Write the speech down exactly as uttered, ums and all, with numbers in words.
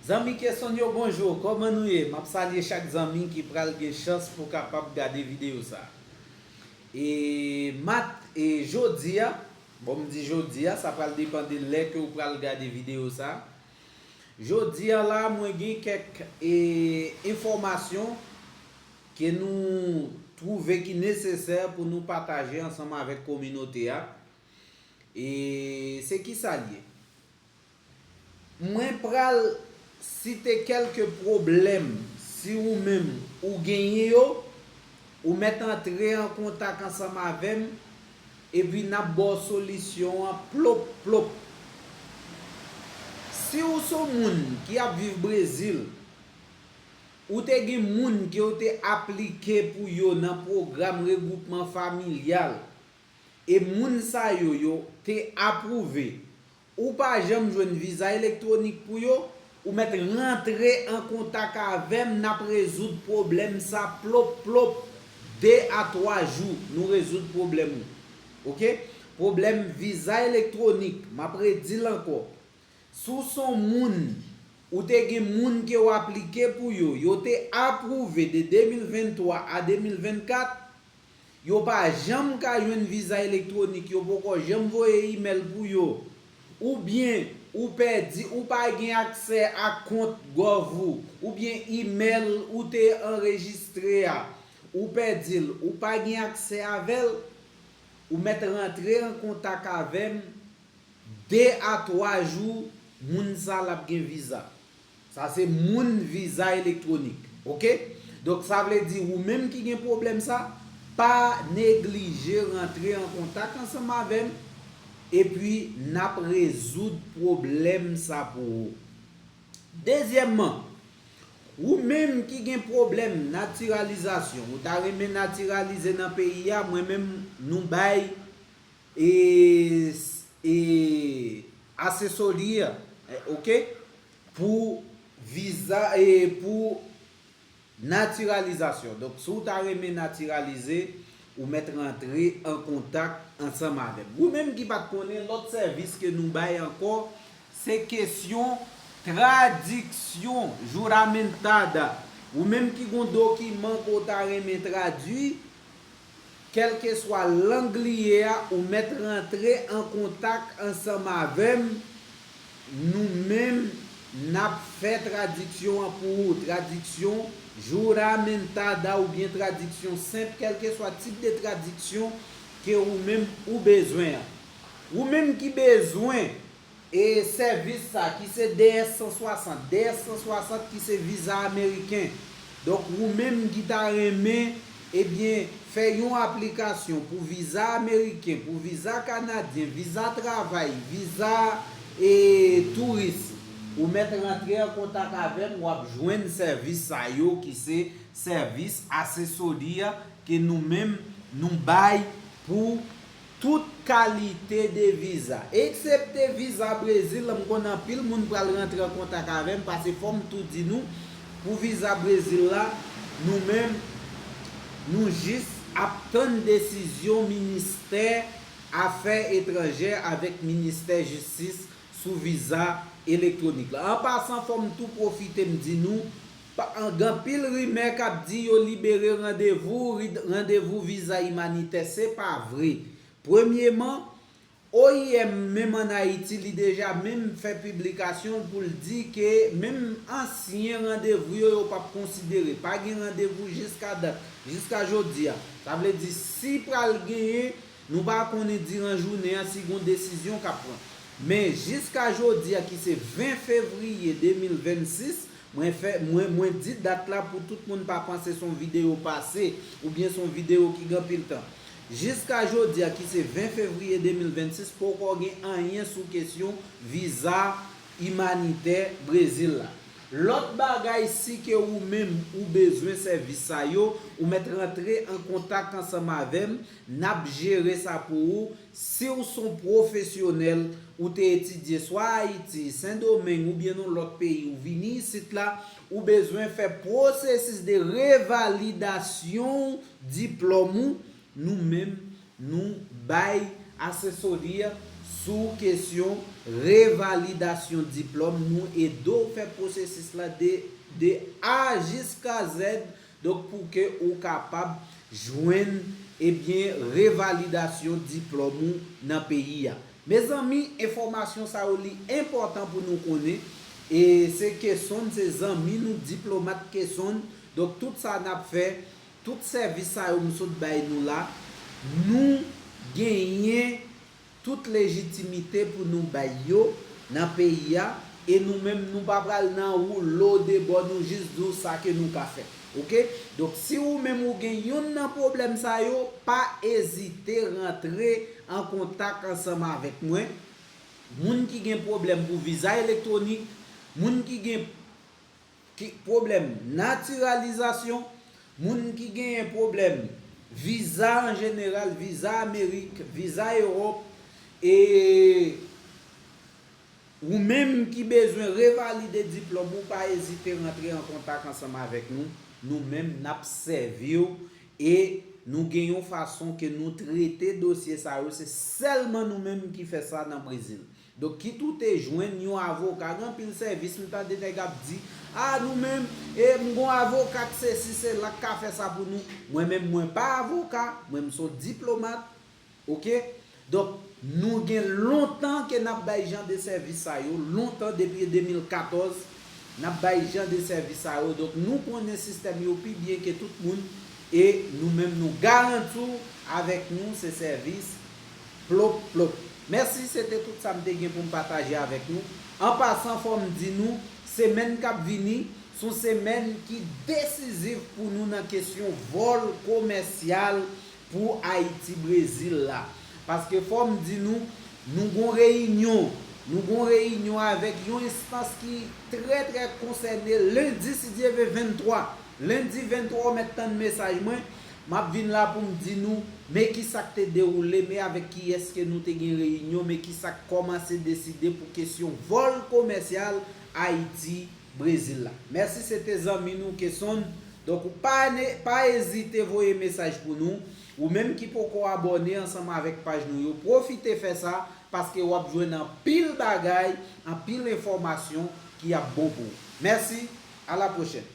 Zanmi Kesonn yo, bonjou, kòman nou ye? M ap salye chak zanmi ki pral gen chans pou kapab gade videyo sa. E mat, e jodi a, bon, m di jodi a, sa pral depann de lè ke w pral gade videyo sa. Jodi a la, mwen gen kèk e, enfòmasyon ke nou twouve ki nesesè pou nou pataje ansanm avèk kominote a. E se ki sa l ye? Mwen pral site kèlke pwoblèm, si ou menm ou genyen yo, ou mèt antre an kontak ansanm avè m, epi n ap ba w solisyon an plop plop. Si ou se yon moun ki ap viv Brezil, ou te gen moun ke w te aplike pou yo nan pwogram regwoupman familyal, e moun sa yo, yo te apwouve, ou pa janm jwenn viza elektwonik pou yo, ou mèt rantre an kontak avè m, n ap rezoud pwoblèm sa plop plop, de a twa jou, nou rezoud pwoblèm ou. Oke? Pwoblèm viza elektwonik, m ap redi l ankò. Si w se yon moun, ou te gen moun ke w aplike pou yo, yo te apwouve de de mil venntwa a de mil vennkat, yo pa janm ka jwenn viza elektwonik, yo poko janm voye imèl pou yo, oubyen ou pèdi, ou pa gen aksè a kont gòv ou, oubyen imèl ou te anrejistre a, ou pèdi l, ou pa gen aksè avè l, ou mèt rantre an kontak avè m de a twa jou, moun sa l ap gen viza. Sa se moun viza elektwonik, oke? Donk, sa vle di ou menm ki gen pwoblèm sa, pa neglije rantre an kontak ansanm avè m, epi n ap rezoud pwoblèm sa pou ou. Dezyèmman, ou menm ki gen pwoblèm natiralizasyon, ou ta renmen natiralize nan peyi a, mwen menm nou bay e, e asesori, e, oke, pou viza, e pou natiralizasyon. Donk, si w ta renmen natiralize, ou mèt rantre an kontak ansanm avè m. Ou menm ki pa t konnen, lòt sèvis ke nou bay ankò, se kesyon tradiksyon, juramentada. Ou menm ki gon dokiman ke w ta renmen tradui, kèlkeswa lang li ye a, ou mèt rantre an kontak ansanm avè m. Nou menm, n ap fè tradiksyon an pou ou. Tradiksyon juramentada oubyen tradiksyon senp, kèlkeswa tip de tradiksyon ke ou menm ou bezwen an. Ou menm ki bezwen e sèvis sa ki se D S san swasant, D S san swasant ki se viza ameriken. Donk, ou menm ki ta renmen, ebyen, fè yon aplikasyon pou viza ameriken, pou viza kanadyen, viza travay, viza e touris, ou mèt rantre an kontak avè m, w ap jwenn sèvis sa yo ki se sèvis asesori a ke nou menm nou bay pou tout kalite de viza. Eksepte viza Brezil, m konnen anpil moun pral rantre an kontak avè m, paske fò m tou di nou, pou viza Brezil la, nou menm, nou jis ap tann desizyon ministè afè etranjè avèk ministè jistis sou viza elektwonik la. An pasan, fò m tou pwofite m di nou, pa, gen anpil rimè k ap di yo libere randevou, ri-, randevou viza imanitè, se pa vre. Premyeman, O I M menm ann Ayiti, li deja menm fè piblikasyon l pou l di ke menm ansyen randevou yo, yo p ap konsidere. Pa gen randevou jiska dat, jiska jodi a. Sa vle di, si pral genyen, nou pa konnen diran jounen an si gon desizyon k ap pran. Men jiska jodi a ki se ven fevriye de mil vennsis, mwen fè, mwen, mwen di dat la pou tout moun pa panse se yon videyo pase oubyen se yon videyo ki gen anpil tan. Jiska jodi a ki se ven fevriye de mil vennsis, poko gen anyen sou kesyon viza imanitè Brezil la. Lòt bagay, si ke ou menm ou bezwen sèvis sa yo, ou mèt rantre an kontak ansanm avè m, n ap jere sa pou ou. Si w se yon pwofesyonèl, ou te etidye swa Ayiti, Sendomeng oubyen yon lòt peyi, ou vini isit la, ou bezwen fè pwosesis de revalidasyon diplòm ou, nou menm, nou bay asesori sou kesyon revalidasyon diplòm, nou ede w fè pwosesis la de, de A jiska Z, donk pou ke ou kapab jwenn, ebyen, revalidasyon diplòm ou nan peyi a. Mezanmi, enfòmasyon sa yo li enpòtan pou nou konnen, e se Kesonn, se zanmi nou, diplomat Kesonn, donk tout sa n ap fè, tout sèvis sa yo m sot bay nou la, nou genyen tout lejitimite pou nou bay yo nan peyi a, e nou menm nou pa pral nan woulo de bò, nou jis di w sa ke nou ka fè. Oke? Donk si ou menm ou gen youn nan pwoblèm sa yo, pa ezite rantre an kontak ansanm avèk mwen. Moun ki gen pwoblèm pou viza elektwonik, moun ki gen ki, pwoblèm natiralizasyon, moun ki genyen pwoblèm viza an jeneral, viza Amerik, viza Ewòp, e ou menm ki bezwen revalide diplòm ou, pa ezite rantre an kontak ansanm avèk nou. Nou menm n ap sèvi w e nou gen yon fason ke nou trete dosye sa yo. Se sèlman nou menm ki fè sa nan Brezil. Donk kit ou te jwenn yon avoka, gen anpil sèvis m tande nèg ap di, a nou menm, e m gon avoka k sesi sela k ka fè sa pou nou. Mwen menm mwen pa avoka, mwen m se yon diplomat. Oke? Donk nou gen lontan ke n ap bay jan de sèvis sa yo, lontan depi de mil katòz n ap bay jan de sèvis sa yo. Donk nou konnen sistèm yo pi byen ke tout moun, e nou menm nou garanti w avèk nou se sèvis plop plop. Mèsi, se te tout sa m te gen pou m pataje avèk nou. An pasan, fò m di nou, semèn k ap vini, se yon semèn ki desiziv pou nou nan kesyon vòl komèsyal pou Ayiti Brezil la. Paske fò m di nou, nou gon reyinyon, nou gon reyinyon avèk yon enstans ki trè trè konsène lendi, si Dye vle, venntwa. Lendi venntwa, ou mèt tann mesaj mwen. M ap vin la pou m di nou, men ki sa k te dewoule, men avèk kiyès ke nou te gen reyinyon, men ki sa k kòmanse deside pou kesyon vòl komèsyal Ayiti Brezil la. Mèsi, se te zanmi nou Kesonn. Donk, ou pa, pa ezite voye mesaj pou nou. Ou menm ki poko abòne ansanm avèk paj nou yo, pwofite fè sa, paske w ap jwenn anpil bagay, anpil enfòmasyon ki ap bon pou ou. Mèsi, a la pwochèn.